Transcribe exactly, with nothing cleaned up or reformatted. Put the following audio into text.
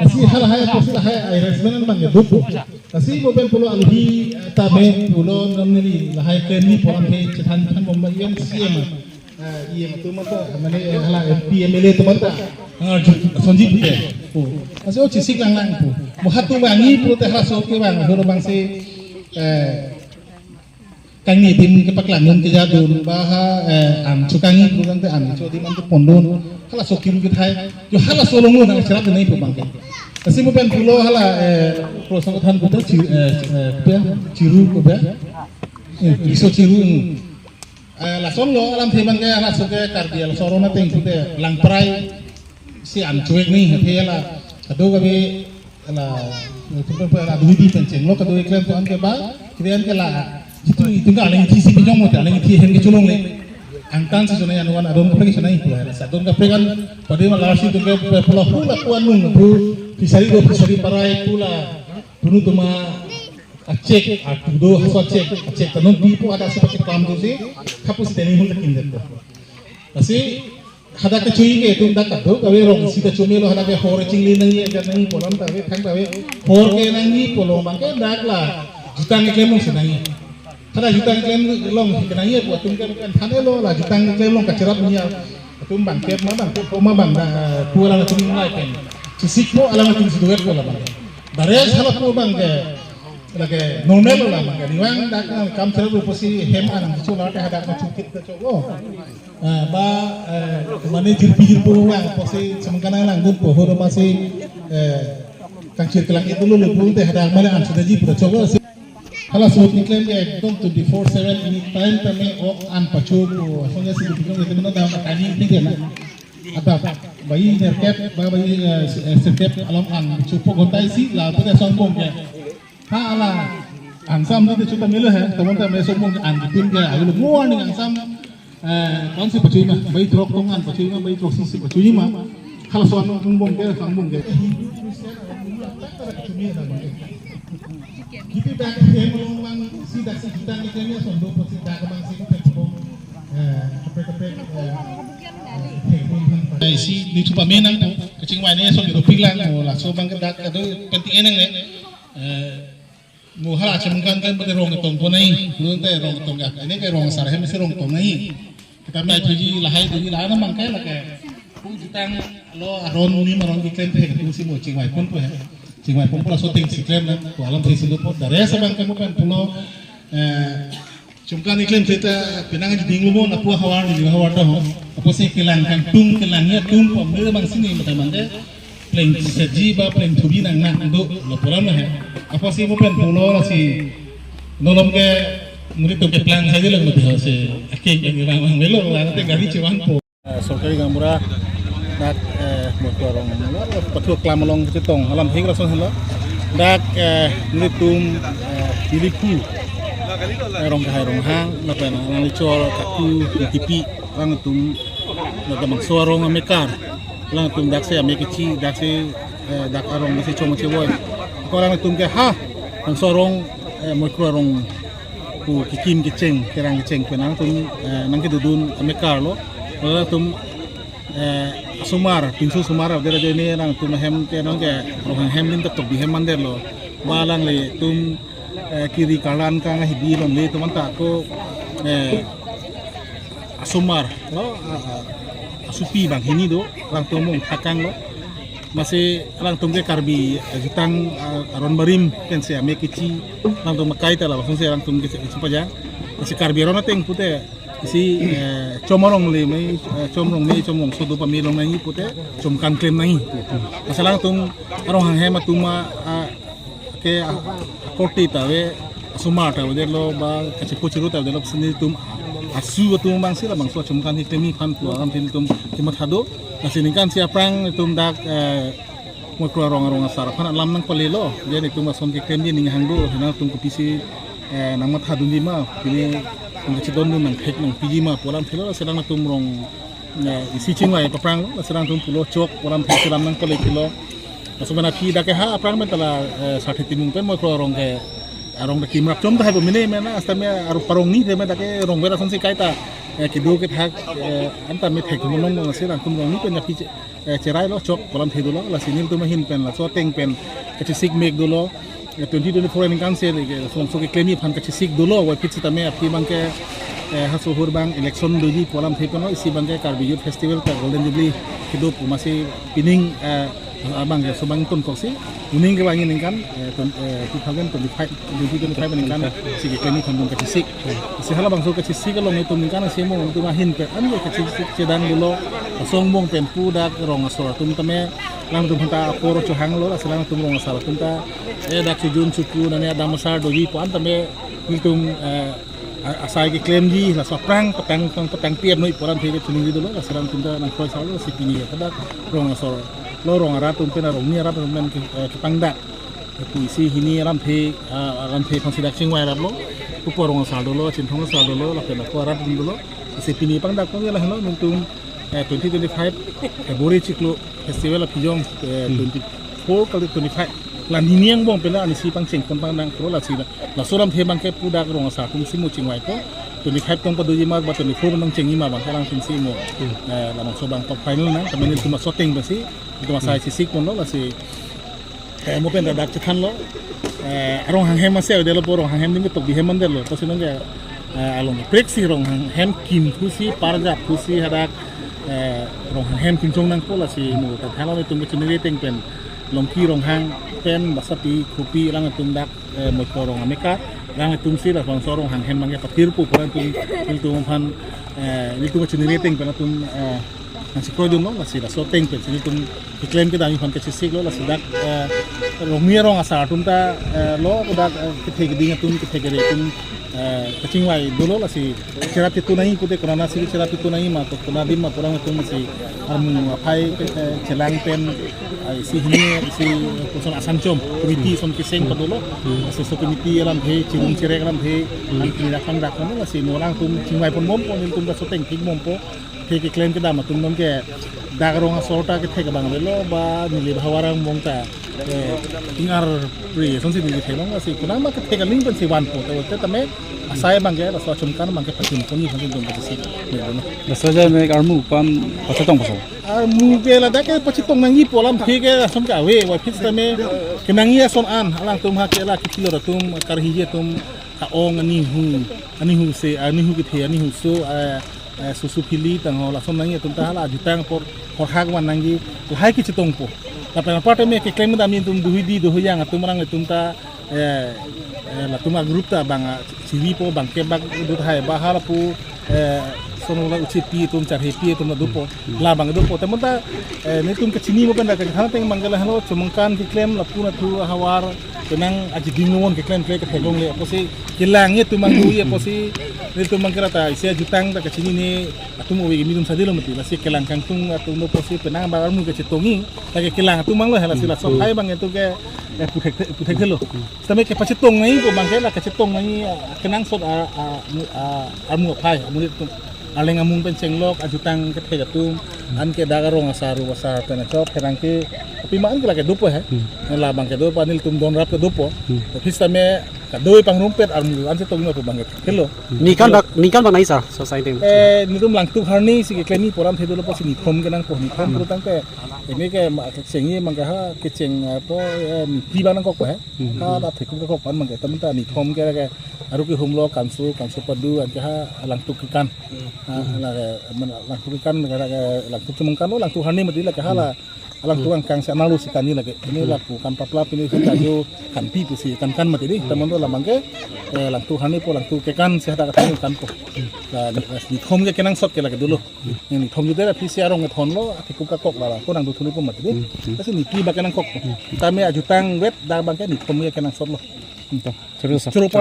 Lasi halahai apotsi lahai arrangement abang ya dopo. Lasi mo pen pulo alohi, eh, tame pulo namni lahai klemji pu alam ke chethan than bomba E M C M. Eh, E M atum anta, mane, eh, hala M P M L A atum anta. Ngarju sonji pute. Oh. Lasi o chesik lang lang pu. Mo halatum vangji pulote halaso kevang, horo abangsi, eh, kangni adim kepaklang dun kejadun ba ha, eh, an chokangji pu tangte an cho adim an kepondun. Halaso kiru kethai. Jo halaso along lo nangcherap nai pu abang ke. Lasi mo pen pulo hala, eh, pro sangkothan puta chi-, eh, eh, puta chiru puta. Eh, iso chiru. Eh, lason lo alamthe abang ke halaso ke Karbi laso aron ateng pute Langprai si an chowek ni hethe la. Kadokave la, eh, tum pen pu la dui di pen chenglo kado eklem pu an ke ba, kiri an ke la, jitu itum ke alang ithi si pinjong mote, alang ithi hem ke cholongle. Angtan si chonai anuan adon kaprek chonai pu la, sa adon kaprek an, padi ma larsi tum ke pula hula pu anung pu, fishery do fishery parai pu la, punu tuma, achek, atu do, haso achek, achek tanun pi pu ada si pakai kam do si, kapu si teni hul takin det. Lasi, hadak kechui ke itum dak kadokave rong sita chomelo hadak ke hor chingli nangji ajar nangji pu alam ta ave thang ta ave hor ke nangji pu along abang ke dak la jutang keklem along si nangji. Hadak jutang keklem along ke nangji pu atum ke kan thanlo la jutang keklem along kacherap ni atum abang ke ma abang ke ma abang da pu alam atum nilai pen. Chesik pu alam atum si duet pu alam abang. Dares hala pu abang ke lake normal lo la abang ke. Niwang dak kam cherap pu si hem anang chulo te hadak ma chukit ta choklo. Ah, ba, eh, mane jirpi jirpo lang, apotsi semangkana lang dun po, horo masi, eh, kangchir kelang itu lo lo pun te hadak mane an sudah ji pura coba si. Halaso keklem ke ekdom twenty four seven ini time tame ok an pacho po, asonya si dipikir itu mana dah makani itu ke na. Ada, bayi nerkep, ba bayi, eh, si-, eh, serkep alam an, chupo gontai si, la, pada sombong ke. Ha ala, angsam tu chuta milo he, teman ta meso mung an kitin ke, ayo morning angsam, eh, kon si pachui ma, bayi trok tong an pachui ma, bayi trok si si pachui ma, halaso an mung bong ke, sang bong ke. Kita dak hem long lang si dak si kita ni kami ason do si dak bang si kita bong, eh, kaprek kaprek, eh, eh, si ni chupa menang tu, kachingvai ni ason di dopik lang, oh, laso abang ke dak kado penting enang le, eh, Mo hala chemungkan kan pute rong tong po nai, nung te rong tong ya, ini ke rong sar hem si rong tong nai. Kita mai tuji lahai tuji lahai na mangkai lake. Pu jutang lo aron ni ma aron keklem the, pu si mo chingvai pon pu he. Chingvai pon pu laso ateng si klem na, pu alamthe si dopo, dares abang ke mo pen pulo, eh, chemungkan keklem the ta penang ji ding lo mo, na pu havar ni havar ta ho. Apotsi kelang kangtung kelang ya tung pu amir abang si ni mata mangkai. Pleng setji ba pleng thubi nang nang do lapu alam he. Apotsi mo pen pulo lasi nolom ke muri tum keplang saja lang mati ho si. Ake yang rang rang melo la te gari chevang po. Eh, sorkari gaonbura dak, eh, motor rong pathu klam along chetong alamthe lason helo. Dak, eh, muri tum, eh, Pilipu, eh, Rongkehai Ronghang lapen nang lichor kaku kipi. Alangtum dak bangso arong amekar. Alangtum dak si ame kechi, dak si, eh, dak arong dak si chom chevoi. Ko alangtum ke ha, bangso arong, eh, Moikro arong pu kekim kecheng, kerang kecheng pen alangtum, eh, nangkedodun amekar lo. Alangtum, eh, asomar, pinso asomar, dera jene alangtum hem ke nang ke Ronghang hem lim tak tok di hem mandetlo. Ba alanglitum eh, kiri karlan kang ahibi longle atum anta ko, eh, asomar lo, ah, ah, asopi banghini do, alangtum mung thakang lo. Masi alangtum ke Karbi, eh, jutang, ah, aron barim pen si ame kechi, alangtum makai ta labangso si alangtum ke kechi pajang. Masi Karbi aron ateng pute si, eh, chom arong le mai, eh, chom rong me, chom rongso do pame long nai pute, chomungkan klem nai. Masi alangtum arong hanghem atum a, ah, ke, ah, korte ta ave, asomar ta ave lo ba kachipo chiru ta ave lo si nelitum asu atum abang si labangso chomungkan keklem aphan pu alamthe nelitum kematha do. Lasi ningkan si aphrang nelitum dak, eh, Moikro arong arong asar aphan alam nangpale lo. Jadi nelitum ason keklem di ning hang do, nangtum kopisi, eh, nangmatha dunji ma, pini Nangchedondun nangthek nangpiji ma pu alamthe lo, lasi alangtum rong, eh, isi chingvai paphrang lo, lasi alangtum pulo chok pu alamthe si lam nangpale kilo. Laso pen aphi dak ke ha aphrang pen ta la, eh, Sarthe Timung pen Moikro arong ke, arong ke kimrap chom ta hai bo mene mena, sitame arong parong ni tame dak ke rong bera sonsi kaita, eh, kedo kethak, eh, anta me thek mo nong nong si alangtum rong ni pen aphi che-, eh, cherai lo chok pu alamthe dolo, lasi nelitum ahin pen laso ateng pen kachesik mek dolo. Eh, twenty twenty-four aningkan si, eh, laso keklem aphan kachesik dolo, wai phit sitame aphi abang ke, eh, ha sohor abang election doji pu alamthe pen lo, isi abang ke Karbi Youth Festival ta Golden Jubilee kedo pu masi pining, eh, abang ke so abang tun koksi, uning ke abang aningkan, eh, twen-, eh, two thousand twenty-five, twenty twenty-five aningkan si keklem aphan abang kachesik. Si halabangso kachesik along itum ningkan si mo itum ahin pen an kachesik chedang dolo, asong bong pen pu dak rong asor atum tame, alangtum aphanta apor chohang lo, lasi alangtum rong asar atum ta, eh, dak chejun chuku nane adam asar doji pu an tame, itum, eh, a-, asai keklemji, laso aphrang petang, petang, petang P M noi pu alamthe ke chuningri dolo, lasi alangtum ta nangkroi sar lo, si pini ke dak rong asor lo, rong arat atum pen, rong ni arat atum pen ke, eh, kepangdak. Pu isi hini alamthe, ah, alamthe aphansi dak chingvai rap lo. Upo rong asar dolo, Chinthong asar dolo, lapen ako arat dolo. Lasi pini pangdak ko lahelo nelitum, eh, twenty twenty-five February chiklo festival aphi jong, eh, Hmm. twenty-four kali twenty-five. La hini angbong pen la anisi pangcheng pon pangdang kro lasi la. Laso alamthe abang ke pu dak rong asar atum si mo chingvaipo. Twenty-five tong padoji ma ba twenty-four nangchengji ma abang ke alangtum si mo. Hmm. Eh, labangso abang top final nang, tame nelitum laso ateng pensi, nelitum asai Hmm. chesik pon lo, lasi eh, mo pen dak chethan lo. Eh, arong hanghem ase, delo po rong hanghem ni tok bihem man delo. Tosi nang ke, eh, along prek si rong hanghem kim thu si, parjap thu si hadak, eh, rong hanghem kim chong nangpo, lasi mo ta than lo nelitum ke chiningri ateng pen. Longki Ronghang pen Basapi Khopi alangtum dak, eh, Moikro rong amekar, alangtum si labangso rong hanghem abang ke pathirpo pu atum, nelitum aphan, eh, nelitum ke chiningri ateng pen atum, eh, nangchekroi dun lo, lasi laso ateng pen si nelitum keklem kedam aphan kachesik lo, lasi dak, eh, rong ni arong asar atum ta, eh, lo, dak, eh, kethe keding atum, kethe kere atum, eh, kachingvai dolo, lasi cherap chitu nai pute konat si cherap chitu nai ma, to konat adim ma pu alangtum si armu aphai, eh, chelang pen, eh, isi hini, isi koson asan chom, komiti ason keseng padolo, lasi laso komiti alamthe, chirung cherek alamthe, an kini rakam rakam lo, lasi mo alangtum chingvai pon bompo, nelitum laso ateng thik bompo. Thek keklem kedam atum non ke dak rong asor ta kethek abang avelo ba neli bhawarang mong ta, eh, ingar pri sonsi neli thek long, lasi konat ma kethek aling pensi vanpo, te te tame asai abang ke laso achomkan abang ke pachun pon ni sonsi dong kachesik. Laso ajai mek armu aphan pachetong paso. Armu ke ladak ke pachetong nangji pu alamthe ke ason ke ave, wai phit tame kenangji ason an, alangtum ha ke la kithilo atum, karhiji atum, ha-ong anihu, anihu se, anihu kethe, anihu so, eh, eh, susu phili tangho lason nangji atum ta hala ajutang apor horhak van nangji lahai kechetongpo. Lapen apar tame keklem kedam atum duhidi duhuyang atum alangtum ta, eh, eh, latum agroup ta abang, ah, chiripo abang ke bak dut hai ba hala pu, eh, sono la uchipi atum charhepi atum la dopo. Labang dopo. Te mo ta, eh, nelitum kachini mo pen dak kethan ateng abang ke lahelo chomangkan keklem lapu nathu ahavar penang aji ding non keklem kle ketheklongle apotsi kelang atum angdui apotsi nelitum abang ke rata isi ajutang ta kachinine atum ove kimi atum sadi lo mati, lasi kelang kangtung atum lo apotsi penang abang armu kechetongji, lake kelang atum abang lo, halasi laso hai abang itum ke, eh, puthek puthek thelo. Sitame kepachetong nangji pu abang ke la kachetong nangji, ah, kenangsot, ah, ah, mu-, ah, armu aphai, amonit atum. Arleng amung pen chenglok, ajutang kethek atum, an ke dak arong asar, ru asar pen achok, pherangke, pima an ke lake dopo he. Hmm. Labang ke dopo, nelitum donrap ke dopo. Hmm. Office tame kadoi pangrumpet armu an chetong ma pu abang ke thelo. Ningkan bak, ningkan bak nai sa, so sa item. Eh, nelitum Langtuk Harni si keklemji pu alamthe dolo apotsi nithom kenangpo, nithom Hmm. pu tangte. Ini ke ma kechengji abang ke ha, kecheng apo, eh, niphli abang nangkokpo he. Hmm. Ha, dak thekup kekok pan abang ke, tame ta nithom ke lake, aru kehumlo Kansu, Kansu Padu, an ke ha, Langtuk Kekan. Ha, lake, man, Langtuk Kekan, lake, Langtuk Chemungkan lo, Langtuk Harni mati lake hala, Langtuk Angkang si analo si kanji lake. Ini lapu kan paplap ini si kajo kanpi pusi kankan mati di. Teman tu labang ke, eh, Langtuk Harni po, Langtuk Kekan si hadak kethani kanpo. La, la, nithom ke kenangsot ke lake dolo. Yang nithom jute la phisi arong kethon lo, thekup kekok la, la, ko nangdothu po mati di. Lasi niphli abang ke nangkok. Tame ajutang vet, dak abang ke nithom ke kenangsot lo. Choro sa. Choro pa